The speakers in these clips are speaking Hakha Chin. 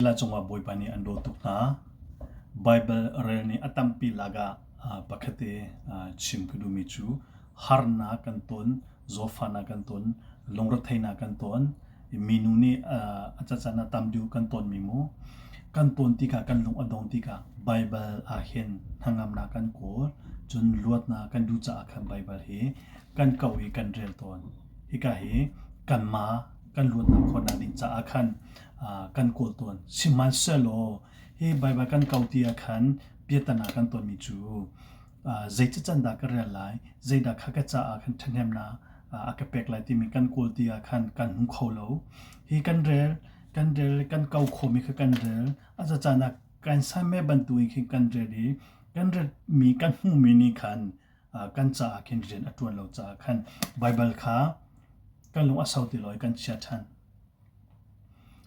La cungah Bawipa nih an dawt tuk hna. Baibal rel nih a tampi lakah pakhat te chim ka duhmi cu harnak kan ton, zawtfahnak kan ton, lungretheihnak kan ton, minu nih a cacan a tam deuh kan tonmi mu. Kan ton tikah kan lung a dong tikah Baibal ah hin hnangamnak kan kawl, cun luatnak kan duh caah khan Baibal hi kan kau i kan rel tawn. Hika hi kanmah kan luatnak khawhnak ding caah khan kan kawl tawn. Sihmanhsehlaw hi Baibal kan kau ti ah khan biatana kan tonmi cu zei cacan dah ka rel lai, zeidah kha ka caah khan ṭhahnemnak a ka pek lai timi kan kawl ti ah khan kan hmu kho lo. Hi kan rel, kan rel, kan kau khawhmi kha kan rel. A caan ah kan same bantukin khin kan rel i kan relmi kan hmuhmi nih khan kan caah khin rian a ṭuan lo caah khan Baibal kha kan lung a sau ti lo i kan chia ṭhan.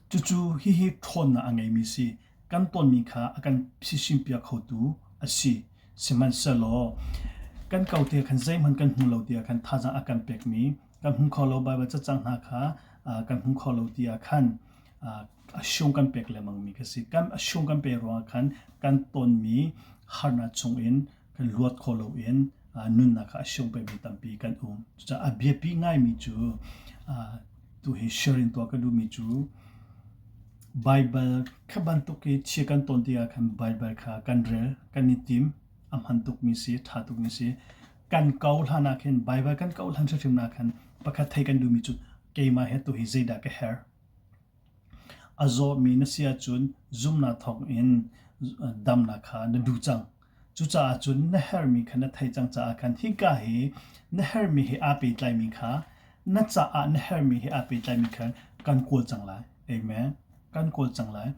Cucu hihi ṭhawnnak a ngeimi si. Kan tonmi kha a kan phisinpiak khotu a si. Sihmanhsehlaw kan ko te khan zeihmanh kan hmu lo tiah khan thazaang a kan pekmi kan hmu kho lo Baibal cacang hna kha kan hmu kho lo tiah khan a sung kan pek lengmangmi kha si. Kan a sung kan pek ruangah khan kan tonmi harnak chungin kan luat kho loin nunnak kha a sung pengmi tampi kan um. Cucaah a biapi ngaimi cu tuhi sharing tuah ka duhmi cu Baibal kha bantuk i chia kan ton tikah khan Baibal kha kan rel, kan i tim, a hman tukmi si, ṭha tukmi si. Kan ko hlan ah khin Baibal kan ko hlan hrimhrim ah khan pakhat thei kan duhmi cu keimah he tuhi zeidah ka herh? A zawmi na si ahcun zumnak thawngin damnak kha na duh cang. Cucaah cun na herhmi kha na theih cang caah khan hika hi na herhmi he aa pehtlaimi kha na caah na herhmi he aa pehtlaimi kha kan kawl cang lai. Amen. Kan kawl cang lai.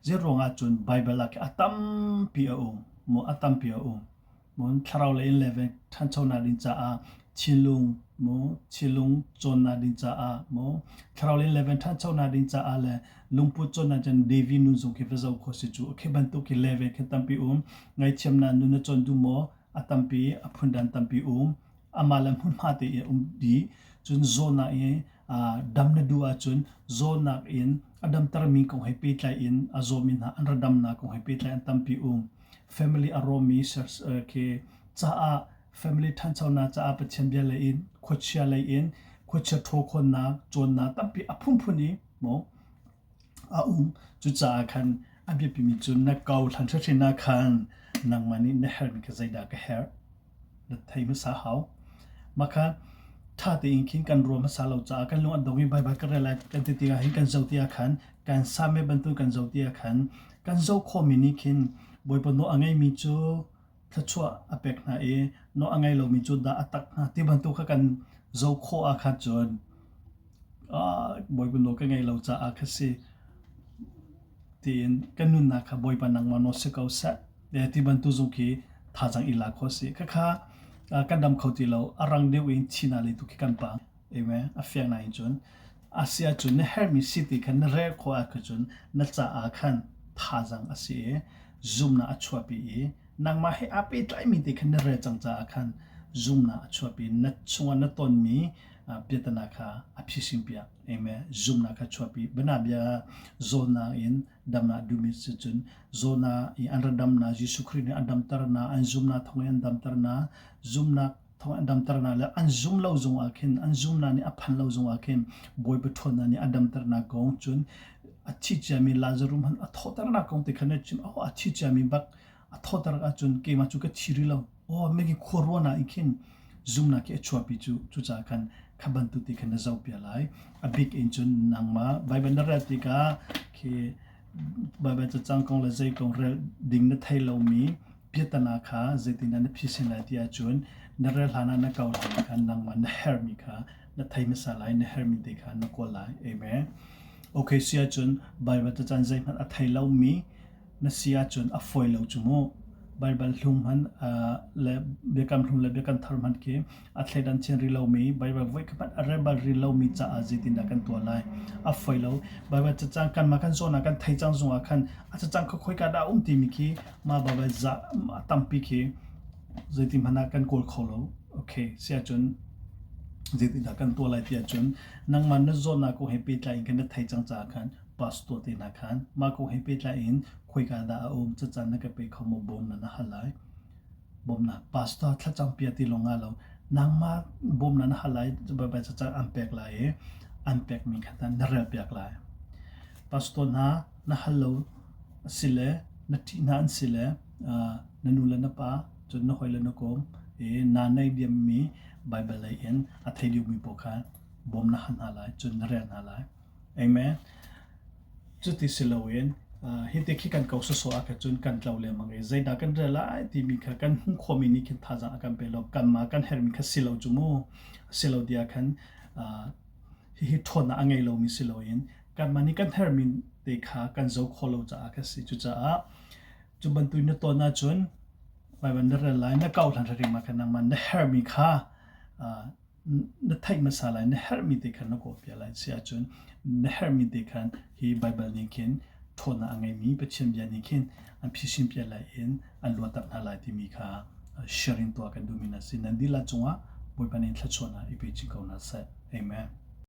Zeiruangah cun Baibal ah khin a tampi a um. Maw a tampi a um. Maw thlarau lei in level ṭhanchonak ding caah thinlung maw thinlung cawnnak ding caah maw thlarau lei level ṭhanchonak ding caah le lungput cawnnak cun David nun zong khi va zoh khawh si cu khi bantuk khi level khi tampi um ngaihthiamnak nun na cawn duh maw a tampi a phundan tampi um amah le hmunhma te i um dih cun zawtnak i dam na duh ahcun zawtnak in a damtermi kong he pehtlai in a zawmi hna an ra damnak kong he pehtlai an tampi um family a rawmi khi caah family ṭhanchonak caah Pathian bia lei in khuachia lei in khuachia ṭhaw-khawnnak cawnnak tampi a phunphun i maw a um. Cucaah khan a biapimi cu na ko hlan hrimhrim ah khan nangmah nih na herhmi kha zeidah ka herh na thei hmasa hau. Mah kha ṭha tein khin kan ruah hmasa lo caah kan lung an dong i Baibal ka rel lai kan ti tikah hin kan zoh ti ah khan kan same bantuk kan zoh ti ah khan kan zoh khawhmi nih khin Bawipa nawl a ngeimi cu thluachuah a pek hna i nawl a ngei lomi cu dah a tak hna ti bantuk kha kan zoh khawh ah khan cun Bawipa nawl ka ngei lo caah kha si tiin kan nunnak kha Bawipa nangmah nawl si ko seh ti bantuk zong khi thazaang i lak khawh a si. Khakha kan dam kho ti lo a rang deuh in thihnak lei tu khi kan pang. Amen. A fiang nain cun a si ahcun na herhmi si ti kha na rel khawh ahcun na caah khan thazaang a si i zumnak a chuahpi i nangmah he aa pehtlaimi te kha na rel cang caah khan zumnak a chuahpi na chungah na tonmi piatana kha a phisin piak. Amen. Zumnak kha chuahpi. Bianabia zawtnak in damnak duhmi si cun zawtnak i an ra damnak Jesuh Khrih nih an damternak an zumnak thawng in an damternak zumnak thawng an damternak le an zum lo zongah khin an zumnak nih a phan lo zongah khin Bawipa ṭhawnnak nih a damternak kong cun a thi ciami Lazarus hmanh a thawhternak kong te kha na chim oh a thi ciami bak a thawhter ahcun keimah cu ka thi rih lo oh megi khua ruahnak in khin zumnak khi a chuahpi cu cucaah khan kha bantuk te khan na zohpia lai a bik in cun nangmah Bible na rel tikah khi Baibal cacang kong le zei kong rel ding na thei lomi piatana kha zeitindah na phisin lai ti ahcun na rel hlan ah na kau hlan ah khan nangmah na herhmi kha na thei hmasa lai, na herhmi te kha na kawl lai. Amen. Okay, si ahcun Baibal cacang zeihmanh a thei lomi na si ahcun a fawi lo cu mu. Baibal hlung hmanh le biakam hlung le biakam thar hmanh khi a thleidan chin rih lomi Baibal voikhat hmanh a rel bal rih lomi caah zeitindah kan tuah lai? A fawi lo. Baibal cacang kanmah kan zawn ah kan thei cang zongah khan a cacang kha khoika dah a um timi khi mah Baibal za a tampi khi zeiti hmanh ah kan kawl kho lo. Okay, si ahcun zeitindah kan tuah lai ti ahcun nangmah na zawnnak kong he pehtlai in khan na thei cang caah khan. Pastor te hna khan mah kong he pehtlai in khoika dah a um cacaan na ka pe kho maw bawmnak na hal lai. Bawmnak pastor thlacam pia ti lawng ah lo nangmah bawmnak na hal lai Baibal cacaan an pek lai i an pekmi kha na rel piak lai. Pastor hna na hal lo a si le na ṭih hna an si le na nu le na pa cun na hawi le na kawm i naa nei diammi Baibal lei in a thei deuhmi pawl kha bawm na hal hna lai cun na rel hna lai. Amen. Cuti si loin hiti khi kan ko sawsawh ah khan cun kan tlo lengmang i zeidah kan rel lai timi kha kan hmuh khawhmi nih khin thazaang a kan pe lo. Kanmah kan herhmi kha si lo cu mu. Si lo ti ah khan hihi ṭhawnnak a ngei lomi si loin kanmah nih kan herhmi te kha kan zoh khawh lo caah kha si. Cucaah cu bantuk na tawn ahcun Baibal na rel lai, na kau hlan hrim ah khan nangmah na herhmi kha na theih hmasa lai, na herhmi te khan na kawlpiak lai. Si ahcun na herhmi te khan hi Baibal nih khin ṭhawnnak a ngeimi Pathian bia nih khin an phisin piak lai in an luatter hna lai timi kha sharing tuah kan duhmi na si. Nan dihlak cungah Bawipa nih thluachuahnak i pe chin ko hna seh. Amen.